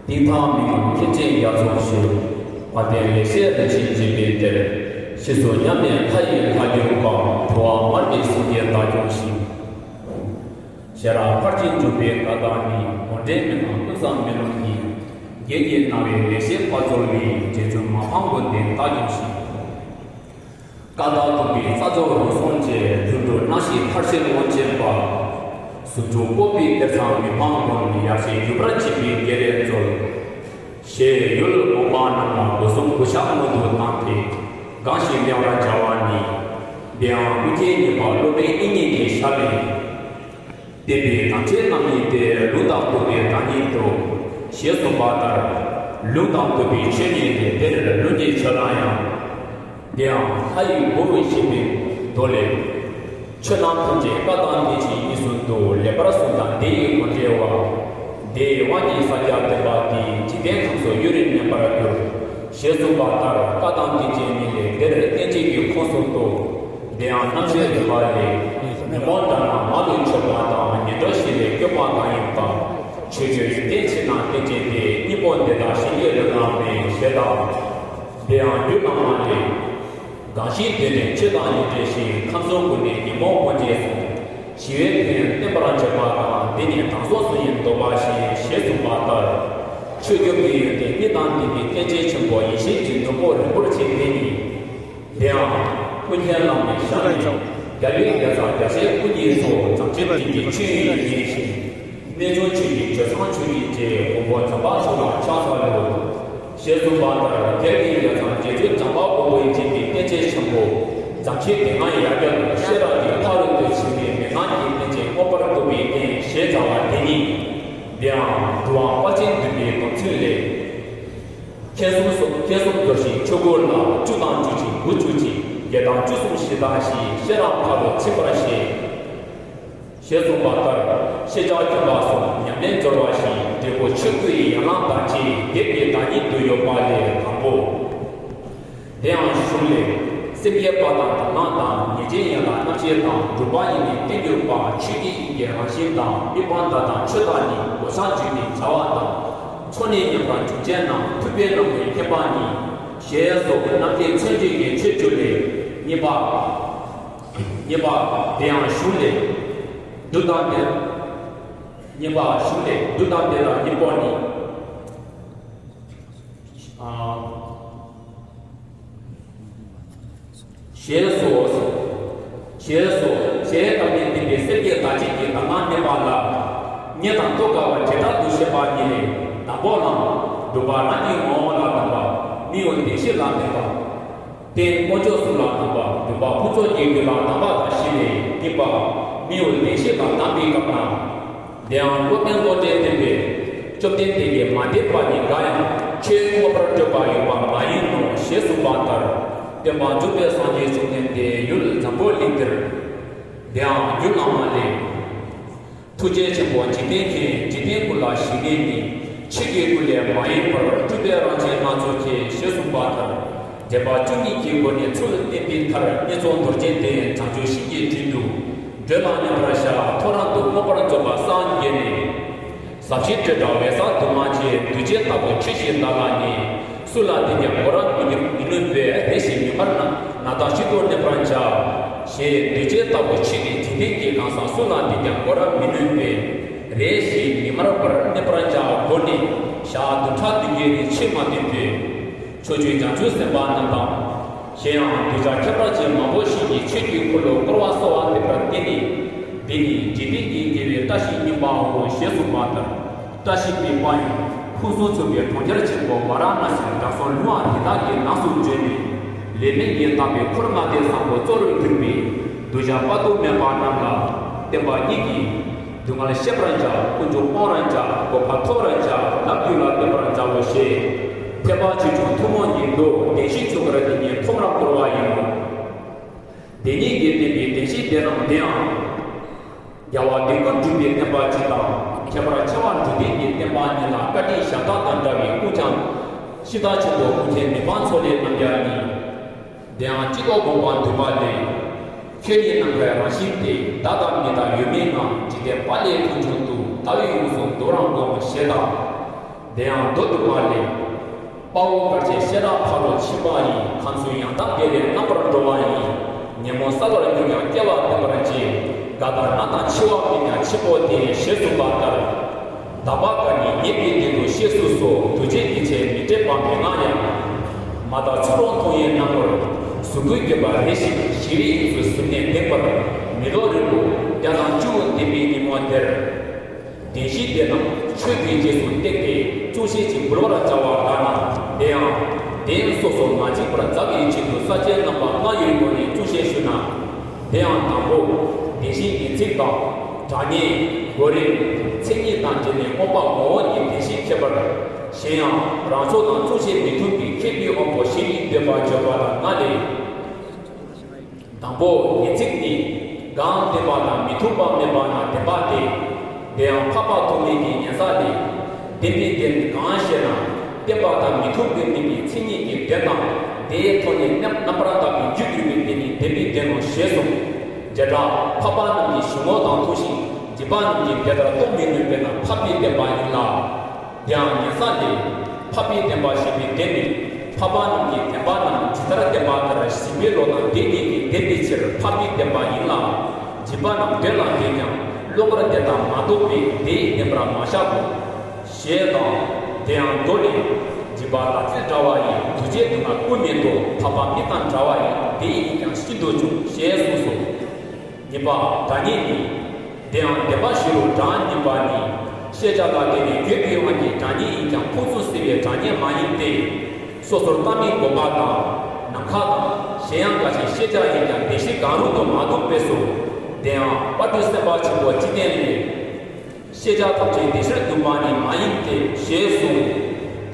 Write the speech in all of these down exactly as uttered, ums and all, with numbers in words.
དེང་དང་མི་མངོན་མཁན་ཆེན་རྒྱ་མཚོ་ཞེས། བར་དོའི་ལེགས་བཤད་རིན་ཆེན་འབྱིན་པའི་གཏེར། ཕྱིས་སུ་ཉམས་ནས་མཐའ་ཡས་ལྷ་གྱུར་པ། འགྲོ་བ་མར་པའི་སེང་གེ་བདག་སྐྱོང་ཞིང་། ཤེས་རབ་ཕར་ཕྱིན་འབྱོངས་པའི་བཀའ་བཏགས་ནི། དགོངས་འགྲེལ་མི་སྣང་ཀུན་བཟང་མེ་ལོང་གི། རྒྱན་གྱིས་སྣང་བའི་ལེགས་བཤད་དཔལ་རྫོགས་ལས། རྗེ་བཙུན་མ་ཕམ་མགོན་བསྟེན་བདག་སྐྱོང་ཞིང་། ཀ་དག་གདུག་པའི་རྩ་རྫོགས་རང་སངས་རྒྱས། ལྷུན་གྲུབ་སྣང་བཞི་ཕར་ཕྱིན་དབང་བྱེད་པ། ཟུང་འཇུག་སྤོབས་པའི་གཏེར་ཚང་མི་ཕམ་མགོན། ཡབ་སྲས་བརྒྱུད་པར་བཅས་པའི་དགེ་ལེགས་སྩོལ། ཞེས་ཡུལ་དགོན་པ་རྣམས་ལ་སྒོ་གསུམ་གུས་ཕྱག་སྔོན་དུ་བཏང་སྟེ་གང་ཞིག་ལེགས་པར་སྦྱར་བ་ནི། དེའང་ཀུན་མཁྱེན་གཉིས་པ་སློབ་དཔོན་དབྱིག་གཉེན་གྱི་ཞབས་ལས། བསྟན་པའི་དམ་ཆོས་རྣམ་གཉིས་ཏེ། ལུང་དང་བསྟུན་པའི་བདག་ཉིད་དོ། ཞེས་གསུངས་པ་ལྟར། ལུང་དང་བསྟུན་པའི་ཆོས་ཉིད་ལས། དེར་ལུང་གི་ཆོས་ལ་ཡང་། དེའང་ལྷ་ཡི་མགུར་བཞེས་པའི་མདོ་ལས། ཆོས་རྣམས་ཐམས་ཅད་བཀའ་དང་བསྟན་བཅོས་གཉིས་སུ་འདུ། ལེགས་པར་གསུངས་དང་དེ་ཡི་དོན་བྲལ་བ། དེའི་དབང་གིས་ས་སྐྱ་བསྟན་པ་འདི། འཇིག་རྟེན་ཁམས་སུ་ཡུན་རིང་གནས་པར་འགྱུར། ཞེས་གསུངས་པ་ལྟར། བཀའ་དང་བསྟན་བཅོས་གཉིས་ལས། དེར་བསྟན་བཅོས་ཀྱི་ཁོངས་སུ་གཏོགས། དེ་ཡང་རྣམ་བཤད་རིམ་པ་ལས། ཉོན་མོངས་དགྲ་རྣམས་མང་དུ་མཆོད་པ་དང་། ངན་འགྲོ་ཞི་བའི་སྐྱོབ་པ་གང་ཡིན་པ། ཆོས་སྤྱོད་ཡོན་ཏན་ཕྱི་ནང་བསྟན་བཅོས་ཏེ། སྙིང་པོ་འདི་དག་ཞིང་གི་ལུས་ལ་མེད། ཞེས་དང་། དེ་ཡང་རྒྱུད་བླ་མ་ལས། གང་ཞིག་འདོད་ནས་ཆོས་དང་ནི་འབྲེལ་ཞིང་། ཁམས་གསུམ་ཀུན་ནས་ཉོན་མོངས་ཀུན་རྗེས་སོང་། ཞི་བའི་དོན་བསྟན་པར་བྱེད་པ་དང་། འདི་ཉིད་དྲང་སྲོང་སུ་ཡིན་འདོད་པ་ཞི། ཞེས་གསུངས་པ་ལྟར། ཆོས་སྐྱོབ་ཀྱི་ཡོན་ཏན་གཉིས་དང་ལྡན་པའི་བསྟན་བཅོས་ཆེན་པོ་ཡེ་ཤེས་ཀྱི་ནོར་བུ་རིན་པོ་ཆེ་དེ་ཉིད། དེའང་ཀུན་མཁྱེན་བླ་མའི་ཞབས་ནས། རྒྱལ་བའི་རྒྱལ་ཚབ་རྒྱལ་སྲས་སྐུ་གཉིས་སོ། བྱང་ཆུབ་སེམས་ཀྱི་ཆོས་ཉིད་ཡེ་ཤེས། རྣལ་འབྱོར་ཆོས་ཀྱི་སྦྱོར་ཚང་ཆོས་ཉིད་ཅེས། མགོན་པོ་བྱམས་པ་མཆོག་ལ་ཕྱག་འཚལ་ལོ། ཞེས་གསུངས་པ་ལྟར། རྒྱལ་བའི་རྒྱལ་ཚབ་རྗེ་བཙུན་བྱམས་པ་མགོན་པོས་མཛད་པའི་བསྟན་བཅོས་ཆེན་པོ། རྫམ་ཆེན་སྡེ་ལྔའི་ཡ་གྱལ་དུ། ཤེས་རབ་ཀྱི་ཕ་རོལ་ཏུ་ཕྱིན་པའི་མན་ངག་གི་བསྟན་བཅོས་མངོན་པར་རྟོགས་པའི་རྒྱན་ཞེས་བྱ་བ་དེ་ཉིད། དེའང་འགྲོ་བ་དཔལ་ཆེན་འདུས་པའི་སྡོམ་ཚིག་ལས། མཁྱེན་གསུམ་སོགས། མཁྱེན་གསུམ་རྫོགས་ཤིང་ཆོས་སྐུ་ལ། བཅུ་དང་བཅུ་གཅིག་དགུ་བཅུ་གཅིག་བརྒྱད་དང་བཅུ་གསུམ་བཞི་དང་བཞི། ཤེས་རབ་ཕ་རོལ་ཕྱིན་པར་བཞེད། ཞེས་གསུངས་པ་ལྟར། ཤེས་བྱ་མཁྱེན་པ་གསུམ་ཉམས་ལེན་སྦྱོར་བ་བཞི། འབྲས་བུ་ཆོས་སྐུ་ཡི་ཡན་ལག་དང་བཅས་སྡེབ་ཀྱི་བདག་ཉིད་དུ་ཡོད་པ་ལས་དང་པོ། དེའང་གཞུང་ལས། སེམས་བསྐྱེད་པ་དང་དག་སྣང་དང་། ཉེར་སྦྱིན་ཡན་ལག་རྣམ་བཤད་དང་། སྒྲུབ་པ་ཡི་ནི་བསྟན་འགྱུར་པ། ཆོས་ཀྱི་དབྱིངས་ཀྱི་རང་བཞིན་དང་། དམིགས་པ་མཐའ་དག་ཆོས་བདག་ཉིད། གོ་ཆ་འཇུག་པའི་བྱ་བ་དང་། ཚོགས་གཉིས་མཉམ་པར་འཇུག་བྱེད་རྣམས། ཐུབ་པའི་རྣམ་ཀུན་མཁྱེན་པ་ཉིད། ཞེས་སོགས་རྣམ་མཁྱེན་མཚན་བཅས་ཀྱི་ཆོས་བཅུ་ལས། གཉིས་པ། གཉིས་པ། དེ་ཡང་གཞུང་ལས། བསྡུ་དང་ལྡན། གཉིས་པ་གཞུང་ལས། བསྡུ་དང་ལྡན་ལ་གཉིས་པོ་ནི། ཨ། ཞེས་སོ། ཞེས་སོ། ཞེས་བཀའ་ནི་བསྟན་པའི་སེམས་བསྐྱེད་བདག་བསྐྱེད་ཀྱི་གདམས་ངག་བསྟན་པ་ལ། རྙེད་དང་རྟོགས་དཀའ་བ་བྱེ་བྲག་ཏུ་བཤད་པ་ཉིད་ལས། དང་པོ་ལམ། སྒྲུབ་པ་རང་གི་ངོ་བོ་ལ་གདམས་པ། མི་ཡི་བདེན་བཞི་ལ་གདམས་པ། རྟེན་དཀོན་མཆོག་གསུམ་ལ་གདམས་པ། སྒྲུབ་པ་ཕུན་ཚོགས་ཀྱི་རྒྱུད་ལ་གདམས་པ་དང་བཞི་ལས། གཉིས་པ། མི་ཡི་བདེན་བཞི་ལ་གདམས་པའི་སྐབས་ན། དེའང་སློབ་དཔོན་བློ་གྲོས་བསྟན་པས། བཅོམ་ལྡན་འདས་ཀྱིས་མ་བསྟན་པ་ཉིད་འགའ་ཡང་ཆོས་མངོན་པར་སྤྲོས་པ་ཡོད་པ་མ་ཡིན་ནོ་ཞེས་གསུངས་པ་ལྟར། སྟོན་པ་འབྱུང་པོའི་སངས་རྒྱས་བཅོམ་ལྡན་འདས་ཡུལ་འཛམ་བུ་གླིང་འདིར། དེའང་རྒྱུད་བླ་མ་ལས། ཐུགས་རྗེ་ཆེན་པོ་འཇིག་རྟེན་མཁྱེན། འཇིག་རྟེན་ཀུན་ལ་ཞི་གནས་ཉིད། ཆོས་ཀྱི་སྐུ་ལས་མ་གཡེངས་པར། སྤྲུལ་པའི་རང་བཞིན་སྣ་ཚོགས་ཀྱིས། ཞེས་གསུངས་པ་ལྟར། མཛད་པ་བཅུ་གཉིས་ཀྱི་སྒོ་ནས་ཚུལ་བསྟན་པའི་མཐར། བསྙེན་རྫོགས་མདོ་རྒྱན་ལྡན་བྱང་ཆུབ་ཤིང་གི་དྲུང་དུ། བགྲོད་ལ་མཉམ་པར་བཞག་ཐོ་རངས་དུ་མངོན་པར་རྫོགས་པ་སངས་རྒྱས་ནས། ཟབ་ཞི་སྤྲོས་བྲལ་འོད་གསལ་དུ་མ་མཆིས། གདུལ་བྱ་ལྟ་བུ་ཆོས་བཞིན་བདག་ལ་ནི། སུ་ལ་བསྟན་ཀྱང་གོ་ར་མི་ནུས་པས། རེ་ཞིག་ཉི་མར་ན་ན་བདག་ཤིན་ཏུ་གནས་པར་བྱ། ཞེས་གདུལ་བྱ་ལྟ་བུ་ཆོས་ཀྱི་འཇིག་རྟེན་གྱི་གང་ཟག་སུ་ལ་བསྟན་ཀྱང་གོ་ར་མི་ནུས་པས། རེ་ཞིག་ཉི་མར་བར་གནས་པར་བྱ། མགོ་ནས་ཞག་བདུན་ཕྲག་བདུན་བརྒྱད་རིང་ཕྱིར་མ་བཏོན་པས། ཕྱོགས་བཅུའི་བྱང་ཆུབ་སེམས་དཔའ་རྣམས་དང་། གཞན་ཡང་གདུལ་བྱ་ཁྱད་པར་ཅན་མང་པོ་ཞིག་གིས་ཆོས་ཀྱི་འཁོར་ལོ་བསྐོར་བར་གསོལ་བ་འདེབས་པར་བརྟེན་ནས། འདི་ནི་འཇིག་རྟེན་གྱི་དགེ་བའི་བཀྲ་ཤིས་སྙིང་པོའོ། ཞེས་གསུངས་པ་ལྟར། བཀྲ་ཤིས་པའི་དཔལ་ཡོན་ཕུན་སུམ་ཚོགས་པའི་གྲོང་ཁྱེར་ཆེན་པོ་ཝཱ་ར་ཎཱ་སིར་བདག་སོགས་ལུས་ངག་ཡིད་དག་གི་ལམ་སུ་བྱོན་ནས། ལས་མིན་གྱིས་བཏང་བའི་འཁོར་ལྔ་སྡེ་བཟང་པོ་གཙོ་རུ་གྱུར་པའི་གདུལ་བྱ་དཔག་ཏུ་མེད་པ་རྣམས་ལ་བསྟན་པ་ཉིད་ཀྱིས། སྡུག་བསྔལ་ཤེས་པར་བྱ། ཀུན་འབྱུང་སྤོང་བར་བྱ། གོ་འཕང་ཐོབ་པར་བྱ། ལམ་རྒྱུད་ལ་བསྟན་པར་བྱའོ་ཞེས། ཐེག་པ་ཆེ་ཆུང་ཐུན་མོང་གི་མདོ་བདེན་བཞིའི་ཆོས་སྐོར་དེ་ཉིད་ཐོག་མར་བསྐོར་བ་ཡིན་ནོ། དེ་ཉིད་ཀྱིས་བསྟན་པའི་བདེན་བཞིའི་སྡེ་རྣམས་དེའང་། རྒྱལ་བ་དོན་ཀུན་གྲུབ་པའི་བསྟན་པ་སྤྱི་དང་། ཁྱད་པར་ཆེ་བ་འབྲུ་བདེན་གྱི་བསྟན་པ་ཉིད་ལ་བཀའ་དྲིན་ཞབས་དག་དང་འདྲ་བའི་སྐུ་བཅངས་སྤྱི་དང་ཆེན་པོ་ཀུན་མཁྱེན་མི་ཕམ་མཚོ་ལས་རྣམ་རྒྱལ་ཡིན། དེའང་སྤྱི་ལྡོག་དགོངས་པ་འདུས་པ་ལས། ཆོས་ཉིད་ནམ་མཁའི་རང་བཞིན་ཏེ། བདག་དང་མི་རྟག་ཡོད་མེད་ངང་། འཇིག་རྟེན་པ་ལས་ཀུན་འབྱུང་དུ། ལྟ་བས་ཡོངས་སུ་འདོར་རང་དགོངས། ཞེས་དང་། དེ་ཡང་མདོ་སྡུད་པ་ལས། དཔའ་བོ་དཀར་ཆེན་ཤེས་རབ་ཕ་རོལ་ཕྱིན་པ་ཡིས། ཁམས་གསུམ་ཡང་དག་པའི་ལས་རྣམ་པར་གྲོལ་བ་ཡི། ཉོན་མོངས་སེལ་བར་གྱུར་ཀྱང་སྐྱེ་བ་བདེན་པར་འབྱེད། དགའ་དང་ན་དང་འཆི་བ་མེད་ཀྱང་འཆི་འཕོ་སྟེ། ཞེས་གསུངས་པ་ལྟར། དམ་པ་བཀའ་ནི་ཉན་པའི་དོན་དུ་བཤད་ཚུལ་སོགས། འདུ་བྱེད་ཀྱི་ཆས་མི་སྤྲད་པ་མི་མངའ་ཡང་། མ་དག་ཚུལ་ཁྲིམས་མཐོང་བའི་རྣམ་ངོར། གཟུགས་སྐུའི་བརྗོད་པ་རེ་ཞིག་ཞི་བའི་དབྱིངས་སུ་གཟུར་གནས་ལྡན་པར། མི་ལོ་རིང་པོ་བརྒྱ་དང་བཅུ་བདུན་པའི་ཉིན་མོ་དེར། བདེན་བཞིའི་སྡེ་རྣམས་ཆོས་ཀྱི་རྗེས་སུ་བཏེགས་ཏེ། གཙུག་བཤད་ཅིག་འབུལ་བར་བྱ་བ་ལགས་ན། དེ་ཡང་། གདན་སོ་སོར་མ་འཇིག་པར་འཛག་པའི་ཆེད་དུ་ས་བཅད་རྣམ་པ་ལྔ་ཡི་སྒོ་ནས་གཙུག་བཤད་ཞུ་ན། དེ་ཡང་དང་པོ། བདེན་བཞིའི་ངེས་ཚིག་དང་། དྲང་ངེས། གོ་རིམ། མཚན་ཉིད་དང་འབྲེལ་ནས་མངོན་པ་གོང་འོག་གི་བདེན་བཞིའི་ཁྱད་པར། གཞན་ཡང་རང་ཕྱོགས་དང་གཙུག་བཤད་མི་མཐུན་པའི་མཁས་པའི་དབང་པོ་གཞན་གྱིས་འདོད་པ་བརྗོད་པ་དང་ལྔ་ལས། དང་པོ། ངེས་ཚིག་ནི། གང་བདེན་པ་དང་མི་མཐུན་པ་མེད་པ་ན་བདེན་པ་སྟེ། དེ་ཡང་འཕགས་པ་ཐོགས་མེད་ཀྱི་ཉན་བྱ་ལས། བདེན་པའི་དོན་གང་ཞེ་ན། བདེན་པ་དང་མི་མཐུན་པའི་མིང་གི་མཚན་ཉིད་ཀྱི་དོན་དང་། དེའི་ཐོག་ནས་རྣམ་རྣམ་པར་དག་པའི་རྒྱུ་གྱུར་པའི་དོན་ནི་བདེན་པའི་དོན་ནོ་ཞེས་གསུངས། བྱེ་བྲག་འཕགས་པ་རྣམས་ཀྱིས་གཞུང་ངོ་དང་མཐུན་ཞིང་། འཇིགས་པ་རྣམས་ཀྱིས་དེ་ལྟར་རྟོགས་མི་ནུས་པས་ན་འཕགས་པའི་བདེན་པ་ཡིན་ལ། དེའང་ཉན་བྱ་ལས། འཕགས་པའི་བདེན་པ་ཞེས་པའི་དོན་ནི། འཕགས་པ་རྣམས་ཀྱིས་བདེན་པ་རྣམས་ཇི་ལྟར་བསྟན་པ་ལྟར་གཟིགས་པའི་བློ་དང་དེ་ཉིད་ཀྱིས་བདེན་པའི་ཕྱིར་འཕགས་པའི་བདེན་པ་ཡིན་ལ། འཇིགས་པ་རྣམས་དོན་ལ་འདོད་ཀྱང་བློ་འགལ་དེ་དག་མ་རྟོགས་པས་དེ་ཡི་བདེན་པར་མ་བཞག་གོ། ཞེས་དང་། དེ་ཡང་མདོ་ལས། འཇིགས་པ་ལག་མཐིལ་འདྲ་བ་ཡིས། འདུ་བྱེད་སྡུག་བསྔལ་ཀུན་མེད་དོ། འཕགས་པ་མི་དང་འདྲ་བ་ཡིས། དེ་ཡིས་ཀྱང་ཤིན་ཏུ་འཇུག་ཞེས་གསུངས་སོ། གཉིས་པ། དྲང་ངེས་ནི། དེའང་བདེན་པ་བཞི་རུ་གྲངས་བསྙེན་པ་ནི། ཤེས་བྱ་ལ་བརྟེན་ནས་བརྗོད་པའི་དབང་གིས་གྲངས་བསྙེན་ཡིན་ཀྱང་ཁུངས་སུ་གསལ་བའི་གྲངས་བསྙེན་མ་ཡིན་ཏེ། སོ་སོར་བརྟགས་མིན་སྒོམ་པ་དང་། ནམ་མཁའ་དང་། གཞན་ཡང་འགའ་ཞིག་ཤེས་བྱ་ཡིན་ཀྱང་བདེན་བཞི་གང་རུང་དུ་མ་འདུ་བས་སོ། དེའང་དཔལ་དུས་སེམས་དཔའ་ཆེན་པོ་འཇིག་རྟེན་ལས། ཤེས་བྱ་ཐམས་ཅད་བདེན་བཞིར་འདུ་བ་ནི་མ་ཡིན་ཏེ་ཞེས་གསུངས།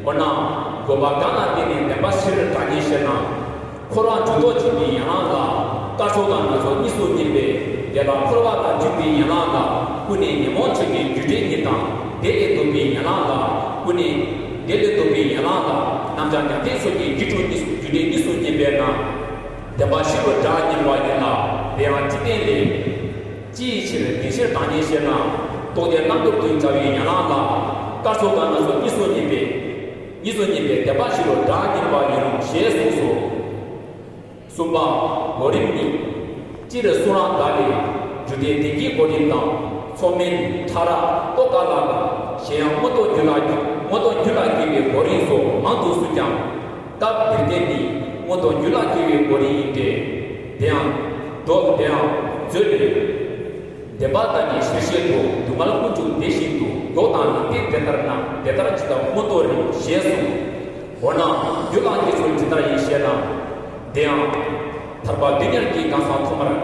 འོ་ན། སྒོམ་པ་གང་ལ་བརྟེན་ནས་བདེན་པ་བཞིར་གྲངས་བསྙེན་ཞེ་ན། འཁོར་བ་འཇུག་ལྡོག་བྱེད་པའི་ཡན་ལག་ལ། དཀར་ཕྱོགས་དང་ནག་ཕྱོགས་གཉིས་སུ་གཉིས་པས། དེ་ལ་འཁོར་བ་དང་འཇུག་པའི་ཡན་ལག་ལ། ཀུན་ནས་ཉོན་མོངས་ཆོས་ཀྱི་རྒྱུ་འབྲས་གཉིས་དང་། དེ་ལས་ལྡོག་པའི་ཡན་ལག་ལ། ཀུན་ནས། དེ་ལས་ལྡོག་པའི་ཡན་ལག་ལ། རྣམ་གཞག་མྱང་འདས་སོགས་ཀྱི་རྒྱུ་དྲུག་གཉིས་སུ་རྒྱུ་འབྲས་གཉིས་སུ་གཉིས་པས་ན། བདེན་པ་བཞི་རུ་གྲངས་བསྙེན་པ་ཡིན་ལ། དེ་ཡང་འཇིག་རྟེན་ལས། ཅིའི་ཕྱིར་བདེན་བཞིར་གྲངས་བསྙེན་ཞེ་ན། རྟོགས་ལྡན་རྣམས་མདོར་བསྡུས་བྱ་བའི་ཡན་ལག་ལ། དཀར་ཕྱོགས་དང་ནག་ཕྱོགས་གཉིས་སུ་གཉིས་པས། གཉིས་སུ་གཉིས་པས་བདེན་པ་བཞི་རུ་གྲངས་བསྙེན་པ་ཡིན་རུང་ཞེས་གསུངས་སོ། གསུམ་པ། གོ་རིམ་ནི། སྤྱིར་གསུང་རབ་དག་ལས། རྒྱུ་དེ་བདེན་བཞིའི་གོ་རིམ་དང་། མཚོ་སྨན། ཕྲ་རགས། རྟོགས་དཀའ་ལ་དང་། གཞན་ཡང་མངོན་རྟོགས་རྒྱུད་ལ། མངོན་རྟོགས་རྒྱུད་ལ་སྐྱེས་པའི་གོ་རིམ་སོགས་མང་དུ་གསུངས་ཀྱང་། སྐབས་འདིར་བསྟན་ནི། མངོན་རྟོགས་རྒྱུད་ལ་སྐྱེ་བའི་གོ་རིམ་ཡིན་ཏེ། དེའང་། མདོ། དེའང་། མཛོད་ལས། བདེན་པ་ལྟ་ཉིད་གཞིར་བཞེས་སོ། སྡུག་བསྔལ་ཀུན་འབྱུང་དེ་བཞིན་དུ། མདོ་དང་ནང་བསྟན་དེ་ལྟར་ན། དེ་ལྟར་ཇི་ལྟར་མངོན་རྟོགས་རིགས་ཞེས་གསུངས། འོ་ན། རྒྱུད་ལ་སྐྱེ་ཚུལ་ཇི་ལྟར་ཡིན་ཞེ་ན། དེའང་། ཐར་པ་དོན་གཉེར་གྱི་གང་ཟག་ཐོག་མར།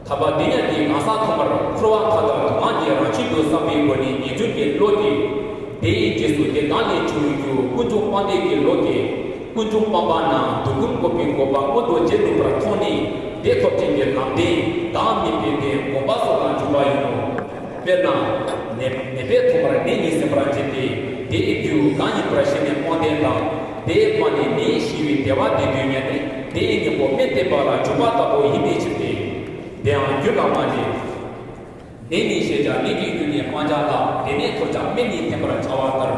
ཐར་པ་དོན་གཉེར་གྱི་གང་ཟག་ཐོག་མར་འཁོར་བ་མཐའ་དག་སྡུག་བསྔལ་གྱི་རང་བཞིན་དུ་བསམ་པའི་སྒོ་ནས་ངེས་འབྱུང་གི་བློ་དེ། དེའི་རྗེས་སུ་དེ་གང་ལས་བྱུང་བའི་རྒྱུ་ཀུན་འབྱུང་སྤངས་འདུས་ཀྱི་བློ་དེ། ཀུན་འབྱུང་སྤངས་པ་ན་སྡུག་ཀུན་འགོག་པའི་འགོག་པ་མངོན་དུ་བྱེད་ནུས་པར་མཐོང་ནས་དེ་ཐོབ་བྱེད་ཀྱི་ལམ་བདེན་བདག་མེད་པའི་དོན་སྒོམ་པ་སོགས་ལ་འཇུག་པ་ཡིན་ནོ། དཔེར་ན། ནད་ནད་པས་ཐོག་མར་ནད་ཉིད་ཟིན་པར་བྱེད་དེ། དེའི་རྒྱུ་གང་ཡིན་པར་ཤེས་ནས་སྤངས་དེ་དང་། དེས་སྤངས་ནས་ནད་ཞི་བའི་བདེ་བ་དེ་དོན་གཉེར་ནས་དེའི་གཉེན་པོ་སྨན་བསྟེན་པ་ལ་འཇུག་པ་ལྟ་བུ་ཡིན་པའི་ཕྱིར་ཏེ། དེའང་རྒྱུད་བླ་མ་ལས། ནད་ནི་ཤེས་བྱ་ནད་ཀྱི་རྒྱུ་ནི་སྤང་བྱ་ལ། དེ་ནས་ཐོབ་བྱ་སྨན་ནི་བསྟེན་པར་བྱ་བ་ལྟར།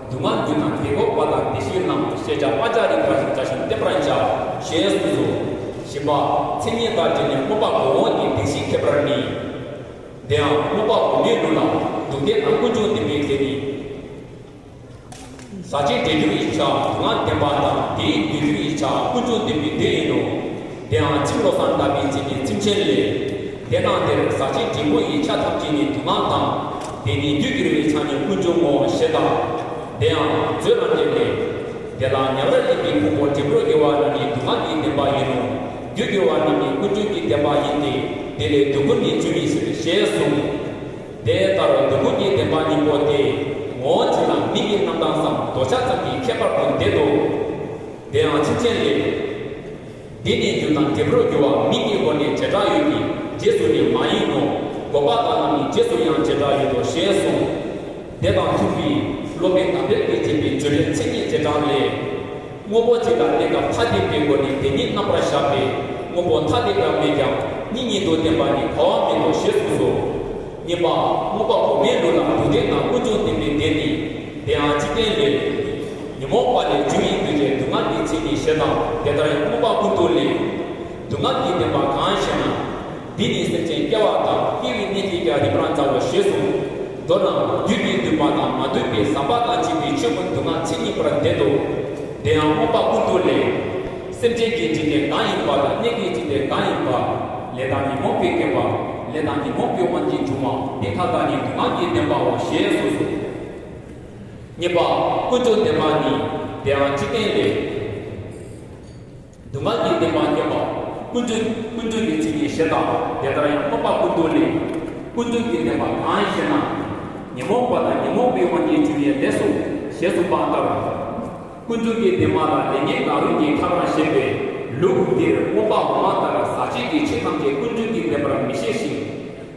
སྡུག་བསྔལ་རྒྱུ་དང་དེ་འགོག་པ་དང་དེ་ཞི་རྣམས། ཤེས་བྱ་སྤང་བྱ་རིགས་པ་བཞིན་བྱ་ཞིང་བསྟེན་པར་བྱ། ཞེས་གསུངས་སོ། བཞི་པ། མཚན་ཉིད་དང་འབྲེལ་ནས་མངོན་པ་གོང་འོག་གི་བདེན་བཞིའི་ཁྱད་པར་ནི། དེའང་མངོན་པ་འོག་མའི་ལུགས་ལ། སྡུག་བདེན་དང་ཀུན་འབྱུང་བདེན་པའི་ཁྱད་ནི། ཟག་བཅས་འབྲས་རྒྱུ་ཡི་ཆ་སྡུག་བསྔལ་བདེན་པ་དང་། དེའི་འབྲས་རྒྱུ་ཡི་ཆ་ཀུན་འབྱུང་བདེན་པའི་དོན་ཡིན་ནོ། དེའང་ཚིག་བློ་བཟང་དག་པའི་བྱིན་གྱིས་ཚིམ་ཆེན་ལས། དེ་རྣམས་དེར་ཟག་བཅས་འབྲས་བུ་ཡི་ཆ་ཐམས་ཅད་ནི་སྡུག་བསྔལ་དང་། དེ་ནི་རྒྱུར་གྱུར་པའི་ཆ་ནི་ཀུན་འབྱུང་ངོ་ཞེས་དང་། དེའང་མཛོད་རྣམ་འགྲེལ་ལས། དེ་ལ་ཉེ་བར་གནས་པའི་ཕུང་པོ་འབྲས་བུར་གྱུར་པ་རྣམས་ནི་སྡུག་བསྔལ་གྱི་བདེན་པ་ཡིན་ནོ། རྒྱུར་གྱུར་པ་རྣམས་ནི་ཀུན་འབྱུང་གི་བདེན་པ་ཡིན་ཏེ། དེ་ལས་སྡུག་ཀུན་ནི་འབྱུང་བའི་ཕྱིར་ཞེས་གསུངས། དེ་ལྟར་སྡུག་ཀུན་གྱི་བདེན་པ་གཉིས་པོ་དེ། ངོ་བོ་གཅིག་ལ་མིང་གི་རྣམ་གྲངས་སམ་དོ་ཆ་ཙམ་གྱི་ཁྱད་པར་དུ་འདོད་དོ། དེའང་ཚིམ་ཆེན་ལས། དེ་ནི་རྒྱུ་དང་འབྲས་བུར་གྱུར་པ་མིང་གི་སྒོ་ནས་བྱེ་བྲག་ཡོད་ཀྱི་རྗེས་སུ་ནི་མ་ཡིན་ནོ། འགོག་པ་དག་རྣམས་ནི་རྗེས་སུ་ཡང་བྱེ་བྲག་ཡོད་དོ་ཞེས་གསུངས། དེ་དང་མཚུངས་པའི་སློབ་དཔོན་དམ་པས་དཔེ་བྱས་པའི་བརྗོད་བྲལ་མཚན་ཉིད་བྱེ་བྲག་ལས། དངོས་པོ་གཅིག་ལ་གནས་སྐབས་ཐ་དད་པའི་སྒོ་ནས་དེ་ཉིད་རྣམ་པར་གཞག་པས་དངོས་པོ་ཐ་དད་པ་མེད་ཀྱང་གཉིས་ཉིད་དུ་བསྟན་པ་ནི་གོ་བ་མིན་ནོ་ཞེས་གསུངས་སོ། གཉིས་པ། མངོན་པ་འོག་མའི་ལུགས་ལ་སྡུག་བདེན་དང་ཀུན་འབྱུང་བདེན་པའི་དོན་ནི། དེའང་འཇིག་རྟེན་ རྒྱུ་ཡིན་འདུ་བྱེད་སྡུག་བསྔལ་གྱི་མཚན་ཉིད་ཞེ་སྡང་དེ་ལྟར་ཡང་མངོན་པ་ཀུན་རྟོག་ལས། སྡུག་བསྔལ་གྱི་བདེན་པ་གང་ཞེ་ན། འདི་ནི་སེམས་ཅན་སྐྱེ་བ་དང་སྐྱེ་བའི་གནས་ཀྱི་ཀྱང་རིམ་པར་མཛའ་བ་ཞེས་གསུངས། མདོར་ན་བདུད་ཀྱིས་བསྡུས་པ་དང་མ་བསྡུས་པའི་ཟག་པ་དང་བཅས་པའི་ཆོས་ཀུན་སྡུག་བསྔལ་མཚན་ཉིད་པར་འདོད་དོ། དེ་ཡང་མངོན་པ་ཀུན་རྟོག་ལས། སེམས་ཅན་གྱི་འཇིག་རྟེན་གང་ཡིན་པ་དང་གནས་ཀྱི་འཇིག་རྟེན་གང་ཡིན་པ། ལས་དང་ཉོན་མོངས་པའི་རྐྱེན་པ། ལས་དང་ཉོན་མོངས་པའི་དབང་གིས་བྱུང་བ་དེ་དག་ཀྱང་ནི་སྡུག་བསྔལ་གྱི་བདེན་པའོ་ཞེས་གསུངས་སོ། གཉིས་པ། ཀུན་འབྱུང་བདེན་པ་ནི། དེ་ཡང་འཇིག་རྟེན་ལས། སྡུག་བསྔལ་གྱི་བདེན་པ་སྐྱེ་བ། ཀུན་འབྱུང་ཀུན་འབྱུང་གི་མཚན་ཉིད་ཞེ་སྡང་དེ་ལྟར་ཡང་མངོན་པ་ཀུན་རྟོག་ལས། ཀུན་འབྱུང་གི་བདེན་པ་གང་ཞེ་ན། ཉོན་མོངས་པ་དང་ཉོན་མོངས་པའི་དབང་གིས་བྱུང་བའི་ལས་སོ་ཞེས་གསུངས་པ་ལྟར། ཀུན་འབྱུང་གི་བདེན་པ་ལ་ལས་ངན་གང་རུང་གིས་ཁྱབ་པར་བཞེད་པའི་ལུགས་འདིར་མངོན་པ་འོག་མ་ལྟར་ཟག་བཅས་ཀྱི་ཆོས་ཐམས་ཅད་ཀུན་འབྱུང་གི་བདེན་པར་མི་བཞེད་ཅིང་།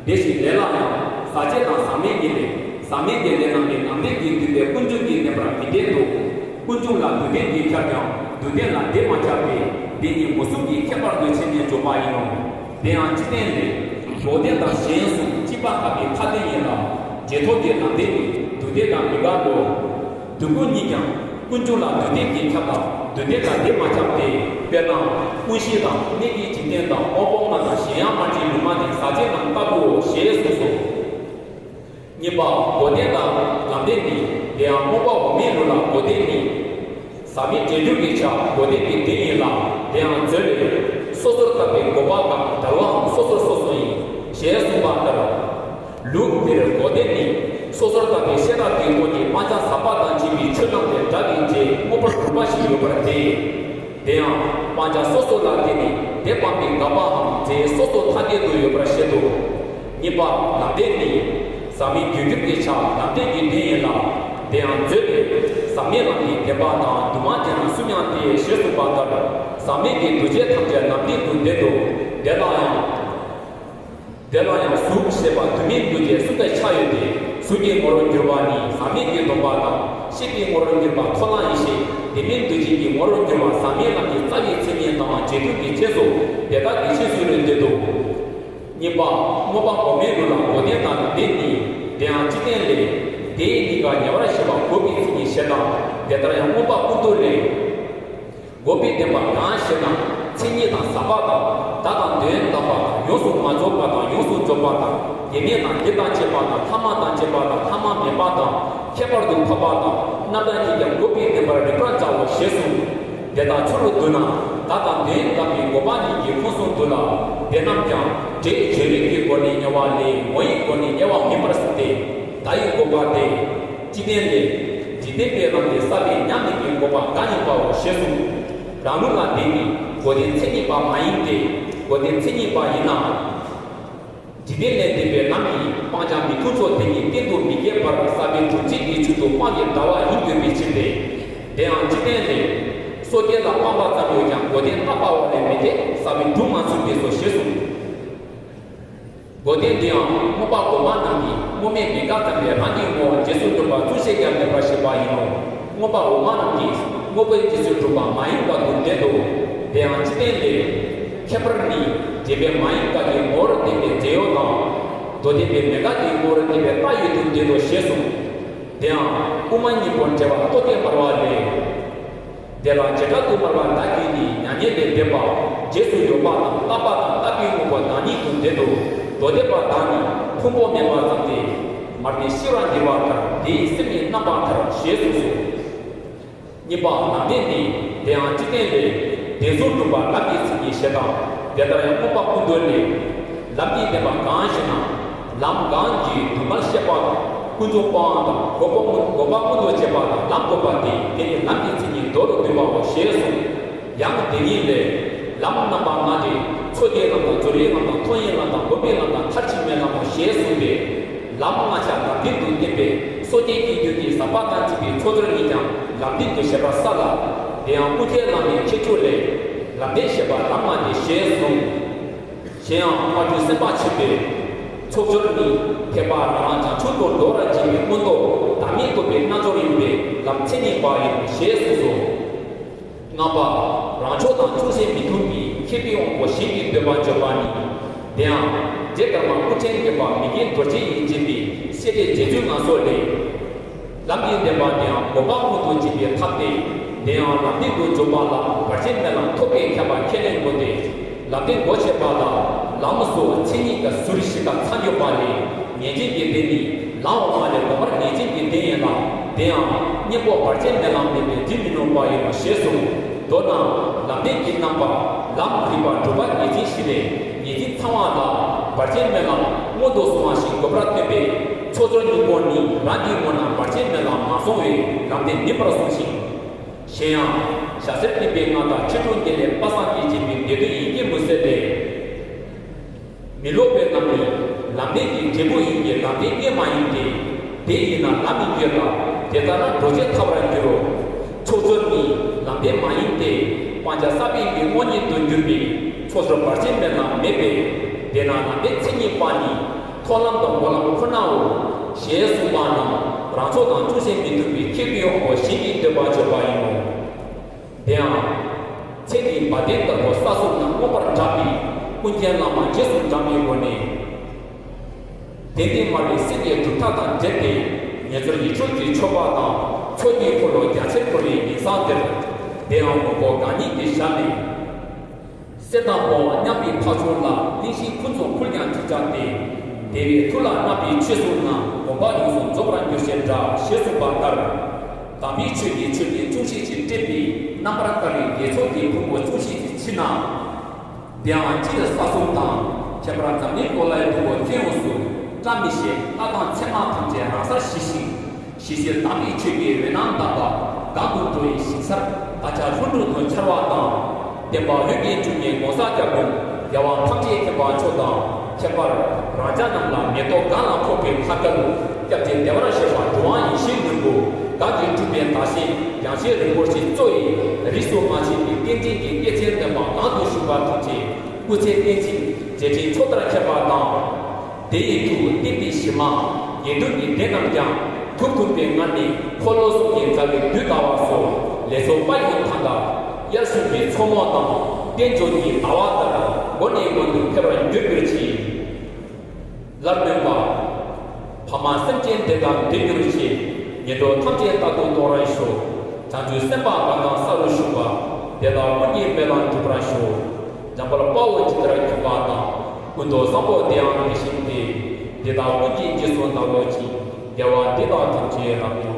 དེ་བཞིན་ལས་ལ་ཡང་ཟག་བཅས་དང་ཟག་མེད་ཀྱི་ལས། ཟག་མེད་ཀྱི་ལས་རྣམས་ནི་ནམ་ནས་ཀྱིས་བསྡུས་པའི་ཀུན་འབྱུང་གི་བདེན་པར་མི་བསྟན་ཏོ། ཀུན་འབྱུང་ལ་དུ་ལྡན་གྱིས་ཁྱབ་ཀྱང་དུ་ལྡན་ལ་དེ་མ་ཁྱབ་པས་དེ་ཉིད་མུ་གསུམ་གྱིས་ཁྱད་པར་དུ་ཕྱེ་ནས་འཇོག་པ་ཡིན་ནོ། དེ་ཡང་འཇིག་རྟེན་ལས། འགོག་བདེན་དང་གཞན་གསུམ་གཅིག་པ་ཁ་བའི་ཁ་དོན་ཡིན་ལ། རྗེས་ཐོབ་ཀྱི་ལམ་བདེན་ནི་དུ་ལྡན་དང་མི་འགལ་ལོ། དུ་ཀུན་ཉིད་ཀྱང་ཀུན་འབྱུང་ལ་དུ་ལྡན་གྱིས་ཁྱབ་དང་དུ་ལྡན་ལ་དེ་མ་ཁྱབ་སྟེ། དཔེར་ན། ཀུན་ཤེས་དང་གནས་ཀྱི་འཇིག་རྟེན་དང་དབང་པོ་ལྔ་དང་གཞན་ཡང་མ་བྱིན་ལུང་མ་བསྟན་ཟག་བཅས་རྣམས་ལྟ་བུའོ་ཞེས་གསུངས་སོ། གཉིས་པ། འགོག་བདེན་དང་ལམ་བདེན་ནི། དེ་ཡང་མངོན་པ་འོག་མའི་ལུགས་ལ་འགོག་བདེན་ནི། ཟག་མེད་འབྲས་རྒྱུད་ཀྱི་ཆ་འགོག་བདེན་གྱི་དོན་ཡིན་ལ། དེའང་མཛོད་ལས། སོ་སོར་བརྟགས་པའི་འགོག་པ་གམ་བྲལ་བའང་སོ་སོར་སོ་སོ་ཡིན་ཞེས་གསུངས་པ་ལྟར། ལུགས་འདིར་འགོག་བདེན་ནི། སོ་སོར་བརྟགས་པའི་ཤེས་རབ་ཀྱི་སྒོ་ནས་སྤང་བྱ་ཟག་པ་དང་བཅས་པའི་ཆོས་རྣམས་ལས་བྲལ་བའི་རྗེས་མངོན་པར་གྲུབ་པ་ཞིག་ཡོད་པར་ཐལ། དེ་ཡང་སྤང་བྱ་སོ་སོ་ལ་བརྟེན་ནས་དེ་སྤངས་པའི་འགག་པའམ་རྫས་སོ་སོ་ཐ་དད་དུ་ཡོད་པར་བཤད་དོ། གཉིས་པ། ལམ་བདེན་ནི། ཟག་མེད་རྒྱུ་གྱུར་གྱི་ཆ་ལམ་བདེན་གྱི་དོན་ཡིན་ལ། དེ་ཡང་མཛོད་དེ། ཟག་མེད་ལམ་གྱི་བདེན་པ་དང་དུ་མ་བྱས་ན་གསུམ་ཡང་སྟེ་ཞེས་གསུངས་པ་ལྟར། ཟག་མེད་ཀྱི་འདུ་བྱེད་ཐམས་ཅད་ལམ་བདེན་དུ་འདོད་དོ། དེ་ལ་ཡང་། དེ་ལ་ཡང་གཟུགས་ཞེས་པ་དུ་མའི་འདུ་བྱེད་གསུམ་པའི་ཆ་ཡོད་དེ། གཟུགས་ཀྱི་ངོ་བོར་གྱུར་པ་ནི་ཟག་མེད་ཀྱི་སྡོམ་པ་དང་། ཤེས་པའི་ངོ་བོར་གྱུར་པ་ཐོབ་ལམ་ཡིན་ཞིང་། དེ་མིན་འདུ་བྱེད་ཀྱི་ངོ་བོར་གྱུར་པ་ཟག་མེད་ལམ་གྱི་རྩ་བའི་མཚན་ཉིད་དང་རྗེས་མཐུན་གྱི་རྗེས་སུ་དེ་དག་གི་ཕྱིར་སུ་རེ་འདོད་དོ། གཉིས་པ། མངོན་པ་འོག་མའི་ལུགས་ལ་འགོག་བདེན་དང་ལམ་བདེན་ནི། དེ་ཡང་འཇིག་རྟེན་ལས། དེའི་གཉིས་ཀ་ཉེ་བར་ཞི་བ་འགོག་པའི་མཚན་ཉིད་ཞེ་སྡང་དེ་ལྟར་ཡང་མངོན་པ་ཀུན་རྟོག་ལས། འགོག་པའི་བདེན་པ་གང་ཞེ་ན། མཚན་ཉིད་དང་ཟག་པ་དང་བདག་དང་དོན་དམ་པ་དང་ཡོངས་སུ་མ་རྫོགས་པ་དང་ཡོངས་སུ་རྫོགས་པ་དང་དེ་མེད་དང་དེ་དང་བཅས་པ་དང་ལྷག་མ་དང་བཅས་པ་དང་ལྷག་མ་མེད་པ་དང་ཁྱད་པར་དུ་འཕགས་པ་དང་རྣམ་པ་གཉིས་ཀྱང་འགོག་པའི་བདེན་པར་རིགས་པར་བྱའོ་ཞེས་གསུངས། དེ་དག་ཆོས་ལུགས་བསྡུ་ན། བདག་དང་དོན་དམ་པའི་འགོག་པ་གཉིས་ཀྱི་ཁོངས་སུ་འདུ་ལ། དེ་རྣམས་ཀྱང་སྒྲས་བརྗོད་རིགས་ཀྱི་སྒོ་ནས་ཉེ་བ་ལས་ངོ་བོའི་སྒོ་ནས་ཉེ་བ་མིན་པར་གསུངས་ཏེ། བརྡ་ཡི་འགོག་པ་སྟེ། འཇིག་རྟེན་ལས། འཇིག་རྟེན་པའི་ལམ་གྱིས་བསགས་པའི་ཉམས་ལེན་གྱི་འགོག་པ་གང་ཡིན་པའོ་ཞེས་གསུངས། རང་ལུགས་ལ་དེ་ནི་འགོག་བདེན་མཚན་ཉིད་པ་མ་ཡིན་ཏེ། འགོག་བདེན་མཚན་ཉིད་པ་ཡིན་ན། འཇིག་རྟེན་ལས་འདས་པའི་ལམ་གྱིས་སྤང་བྱ་མི་མཐུན་ཕྱོགས་དེ་ཉིད་གཏན་དུ་མི་སྐྱེ་བར་བསགས་པའི་གྲུབ་ཆའི་ཆོས་དུ་སྤང་བའི་ལྟ་བ་ཡིན་དགོས་པའི་ཕྱིར་ཏེ། དེའང་འཇིག་རྟེན་ལས། སོ་སྐྱེ་ལ་སྤངས་པ་ཙམ་ཡོད་ཀྱང་འགོག་བདེན་བརྟག་པ་བ་ལས་མི་འདས་བསགས་པའི་གྲུབ་མ་ཚུགས་པས་སོ་ཞེས་གསུངས། འགོག་བདེན་འདི་ཡང་མངོན་པ་གོང་མ་རྣམས་ཀྱིས་དངོས་མེད་མེད་དགག་ཙམ་ལས་རང་གི་ངོ་བོ་རྗེས་སུ་འགྲོ་བ་ཚུལ་བཞིན་ཀྱང་མེད་པར་བཞེད་པ་ཡིན་ནོ། མངོན་པ་འོག་མ་རྣམས་ཀྱིས་དངོས་པོའི་རྗེས་སུ་འགྲོ་བ་མ་ཡིན་པ་དུ་འདོད་དོ། དེ་ཡང་འཇིག་རྟེན་ལས། ཁྱད་པར་ནི། འབྲེལ་པའི་མ་ཡིན་དགག་གི་ངོ་བོར་བསྟན་པའི་རྫས་ཡོད་དང་། མདོ་སྡེ་པའི་མེད་དགག་གི་ངོ་བོར་བསྟན་པའི་རྟགས་ཡོད་དུ་འདོད་དོ་ཞེས་གསུངས། དེ་ཡང་དབུ་མ་གཉིས་པོ་འབྲེལ་བ་རྟོག་གེ་སྨྲ་བ་ལས། དེ་ལ་བྱེ་བྲག་ཏུ་སྨྲ་བ་བདག་གིས་ནི་མྱ་ངན་ལས་འདས་པ་རྗེས་སུ་ཡོད་པ་དང་ལྟ་བ་དང་ལྟ་བུའི་དངོས་པོ་བདག་ཉིད་དུ་འདོད་དོ། མདོ་སྡེ་པ་དག་ནི་ཕུང་པོ་མེད་པ་ཙམ་སྟེ། མར་ནི་ཤི་བར་འགྱུར་བ་ལྟར་དེའི་སེམས་ཉིད་རྣམ་པ་མཐར་ཞེས་གསུངས་སོ། གཉིས་པ་ལམ་བདེན་ནི། དེ་ཡང་འཇིག་རྟེན་ལས། བདེན་གཟུགས་གྲུབ་པ་ལམ་གྱི་མཚན་ཉིད་ཞེ་སྡང་དེ་ལྟར་ཡང་མངོན་པ་ཀུན་རྟོག་ལས། ལམ་གྱི་བདེན་པ་གང་ཞེ་ན། ལམ་གང་གིས་སྡུག་བསྔལ་བཤད་པ་དང་ཀུན་རྫོབ་སྤང་བ་དང་འགོག་པ་ཀུན་འགོག་པ་ཀུན་རྟོག་བྱེད་པ་དང་ལམ་འགོག་པ་སྟེ་དེ་ནི་ལམ་གྱི་མཚན་ཉིད་མདོ་རུ་འདོད་པའོ་ཞེས་གསུངས། ཡང་དེ་ཉིད་ལས། ལམ་རྣམ་པ་ལྔ་སྟེ། མཚོ་སྐྱེས་ལམ་དང་རྫོགས་པའི་ལམ་དང་མཐོང་བའི་ལམ་དང་སྒོམ་པའི་ལམ་དང་མཐར་ཕྱིན་མའི་ལམ་མོ་ཞེས་གསུངས་ཏེ། ལམ་ལྔ་ཆ་ལམ་བདེན་དུ་བསྟན་པས་སོ་སྐྱེའི་སྐྱེ་རྒྱུད་ཀྱི་ཟག་པ་དང་བཅས་པའི་ཚོགས་ཚོལ་གཉིས་ཀྱང་ལམ་བདེན་དུ་བཞེད་པར་གསལ་ལ། དེ་ཡང་ཀུན་མཁྱེན་བླ་མའི་ཁྱད་ཆོས་ལས། ལམ་བདེན་བཞེད་པ་ལམ་ལྔ་སྟེ་ཞེས་གསུངས། གཞན་ཡང་མཁའ་འགྲོའི་སེམས་དཔའ་ཆེན་པོས། ཚོགས་ཚོལ་ནི། ཐེག་པ་རང་རང་བྱང་ཆུབ་ཏུ་འགྲོ་བར་བྱེད་པའི་མངོན་རྟོགས་བདག་མེད་རྟོགས་པའི་རྣལ་འབྱོར་ཡིན་པས་ལམ་མཚན་ཉིད་པ་ཡིན་ཞེས་གསུངས་སོ། ལྔ་པ། རང་ཕྱོགས་དང་ཅུང་ཟད་མི་མཐུན་པའི་མཁས་པའི་དབང་པོ་གཞན་གྱི་འདོད་པ་འཇོམས་པ་ནི། དེའང་རྗེ་ཀརྨ་སྐུ་ཕྲེང་བརྒྱད་པ་མི་དགེ་རྡོ་རྗེ་ཡིས་མཛད་པའི་བཤད་གྲྭའི་རྗེ་བཙུན་ལ་སོགས་ལས། ལམ་གྱི་བདེན་པ་དེའང་འགོག་པ་ཀུན་ཏུ་འཇིག་པའི་ཐབས་ཏེ། དེ་ཡང་ལམ་སྟེང་དུ་འཇུག་པ་ལ་བར་ཆད་མེད་ལམ་ཐོབ་པའི་ཁྱད་པར་ཁས་ལེན་དགོས་ཏེ། ལམ་སྟེང་སྒོ་ཕྱེ་བ་ལ་ལམ་སོགས་མཚན་ཉིད་ཀྱི་ཟུར་བཞི་ཀ་ཚང་ཡོད་པ་ལས། ཉེར་སྦྱིན་གྱི་སྡེ་ནི་ལམ་འོག་མ་ལས་གོང་མར་ཉེར་སྦྱིན་གྱི་སྡེ་ཡིན་ལ། དེ་ཡང་གཉེན་པོ་བར་ཆད་མེད་ལམ་མེད་པས་འདྲི་མི་ནུས་པ་ཡིན་ནོ་ཞེས་གསུངས། མདོར་ན་ལམ་སྟེང་གི་རྣམ་པ་ལམ་རིག་པ་སྒྲུབ་པ་ཉེར་སྦྱིན་བཞི་ལས། ཉེར་སྦྱིན་ཚང་བ་ལ་བར་ཆད་མེད་ལམ་སྔོན་དུ་སོང་བ་ཞིག་དགོས་པར་སྟོན་པས། ཕྱོགས་སྦྱོར་སྙིང་པོ་ནི་རང་གི་ངོ་ན་བར་ཆད་མེད་ལམ་མ་སོང་བས་ལམ་སྟེང་མིན་པར་གསུངས་ཤིང་། གཞན་ཡང་། ཞྭ་སེར་གནས་པའི་སྔགས་དང་ཆོས་དྲུག་གཉིས་ལས་དཔག་བསམ་གྱིས་བྱས་པའི་སྡེ་སྡོད་ཡིན་གྱི་མུན་སེལ་ལས། མི་སློབ་པའི་ལམ་ནི་ལམ་སྟེང་གི་འབྲས་བུ་ཡིན་གྱི་ལམ་སྟེང་གཉེན་མ་ཡིན་ཏེ། དེ་ཡིན་ན་ལམ་ཡིན་གྱི་ལ། དེ་ལྟར་ན་འགྲོ་བྱེད་ཐར་བར་འགྱུར་རོ། ཕྱོགས་སྦྱོར་ནི་ལམ་སྟེང་མ་ཡིན་ཏེ། སྤང་བྱ་བསགས་པའི་གི་དངོས་ཉིད་དུ་འགྱུར་བའི་ཕྱོགས་སྦྱོར་བར་ཆད་མེད་ལམ་མེད་པས། དེས་ན་ལམ་སྟེང་མཚན་ཉིད་པ་ནི། མཐོང་ལམ་དང་སྒོམ་ལམ་ཁོ་ནའོ། ཞེས་གསུངས་པ་རྣམས་རང་ཕྱོགས་དང་ཅུང་ཟད་མི་མཐུན་པའི་ཁྱད་པར་ཡོད་པ་གཞན་གྱིས་འདོད་པ་བརྗོད་པ་ཡིན་ནོ། དེ་ཡང་། ཚེ་འདིའི་བ་དན་ལྟ་བུ་ས་གསུམ་ན་མངོན་པར་བསྒྲགས་པའི་ཀུན་མཁྱེན་བླ་མ་རྗེས་སུ་འབྲང་བའི་སྒོ་ནས། དེ་འདི་སྨྲ་བའི་སེམས་ཀྱི་གྲུབ་མཐའ་དང་འབྲེལ་ཏེ། ངེས་ཚུལ་ཡིད་འཕྲོག་གི་མཆོད་པ་དང་ཚོགས་ཀྱི་འཁོར་ལོ་རྒྱ་ཆེར་བསྐོར་བའི་ཉིན་སང་དེར། དེ་ཡང་མགོན་པོ་གང་ཉིད་ཀྱི་ཞལ་ནས། གསེར་དང་སྤོང་བ་མཉམ་པའི་འཕགས་མཆོག་ལ། གླིང་བཞི་ཕུན་སུམ་ཕུལ་ཀྱང་ཐུགས་ཅག་སྟེ། དེ་བས་ཐུགས་ལ་བརྣག་པའི་ཆོས་གསུངས་ན། དགོངས་པ་ཡོངས་སུ་རྫོགས་པར་འགྱུར་ཞེས་གྲགས། ཞེས་གསུངས་པ་ལྟར། དམ་པའི་ཆོས་ཀྱི་མཆོད་རྟེན་ཅུང་ཟད་ཅིག་བསྐྲད་པའི་རྣམ་པར་དཀར་བའི་རྒྱལ་མཆོག་གི་ཕུང་པོ་ཅུང་ཟད་ཅིག་ཕྱི་ན། དེའང་སྤྱིར་ས་གསུམ་དང་། ཁྱད་པར་འཛམ་གླིང་གོ་ལའི་ཕུང་པོ་ཁྱོན་ཡོངས་སུ་བཀྲ་མི་ཤིས་ལྷ་དང་མཚན་མ་ཐམས་ཅད་རང་སར་ཞི་ཞིང་། ཞི་ཞིང་དམ་པའི་ཆོས་ཀྱི་འོད་སྣང་ལྡན་པ་གང་དུ་འགྲོ་བའི་ཞིང་སར་བདག་ཅག་ལྷུན་གྲུབ་ཏུ་འཆར་བ་དང་། བསྟན་པ་འོད་ཀྱི་འབྱུང་གནས་ངོ་མཚར་རྒྱལ་པོ་རྒྱལ་བ་ཐམས་ཅད་མཁྱེན་པ་མཆོག་དང་། ཁྱད་པར་རང་ཅག་རྣམས་ལ་མེ་ཏོག་གང་ལ་ཕོག་པའི་ལྷ་སྐལ། སྐྱབས་རྗེ་བདེ་བར་གཤེགས་པ་གྲུབ་དབང་ཡེ་ཤེས་མགོན་པོ་གང་གིས་སྤྲུལ་པའི་ཟླ་ཤེལ་ཡང་ཤེས་རིན་པོ་ཆེ་གཙོ་ཡི་རིས་སུ་མ་ཆད་པའི་རྟེན་ཅན་གྱི་སྐྱེས་ཆེན་འདོན་པ་གང་དུ་བཞུགས་པ་ཐམས་ཅད་སྐུ་ཚེ་བརྟན་ཅིང་རྗེས་དྲན་མཆོག་ལྟར་མཁྱེན་པ་དང་། དེ་ཡི་མཐུ་བསྟན་པའི་གཞི་མ། དགེ་འདུན་གྱི་སྡེ་རྣམས་ཀྱང་ཐུགས་མཐུན་པའི་ངང་ནས་འཁོར་ལོ་གསུམ་གྱི་མཛའ་བའི་མདུད་ཟླ་བ་སོགས་ལས་ཚོགས་པ་ཡི་མཐའ་དག་དབྱར་གཞུང་གི་མཚོ་མོ་དང་དཔལ་འབྱོར་གྱི་ཟླ་བ་ལྟར་མགོ་ནས་མགོན་དུ་འཕེལ་བར་འགྱུར་གྱུར་ཅིག་སླར་སྨོན་པ། ཕ་མ་སེམས་ཅན་བདེ་དང་ལྡན་གྱུར་ཅིག་ངན་འགྲོ་ཐམས་ཅད་རྟག་ཏུ་སྟོངས་ར་ཤོག་བྱང་ཆུབ་སེམས་དཔའ་གང་དག་ས་རུ་བཞུགས་པ། དེ་དག་ཀུན་གྱི་སྨོན་ལམ་འགྲུབ་པར་ཤོག་འཇམ་དཔལ་དཔའ་བོས་ཇི་ལྟར་མཁྱེན་པ་དང་། ཀུན་ཏུ་བཟང་པོ་དེ་ཡང་དེ་བཞིན་ཏེ། དེ་དག་ཀུན་གྱི་རྗེས་སུ་བདག་སློབ་ཅིང་། དགེ་བ་འདི་དག་ཐམས་ཅད་རབ་ཏུ།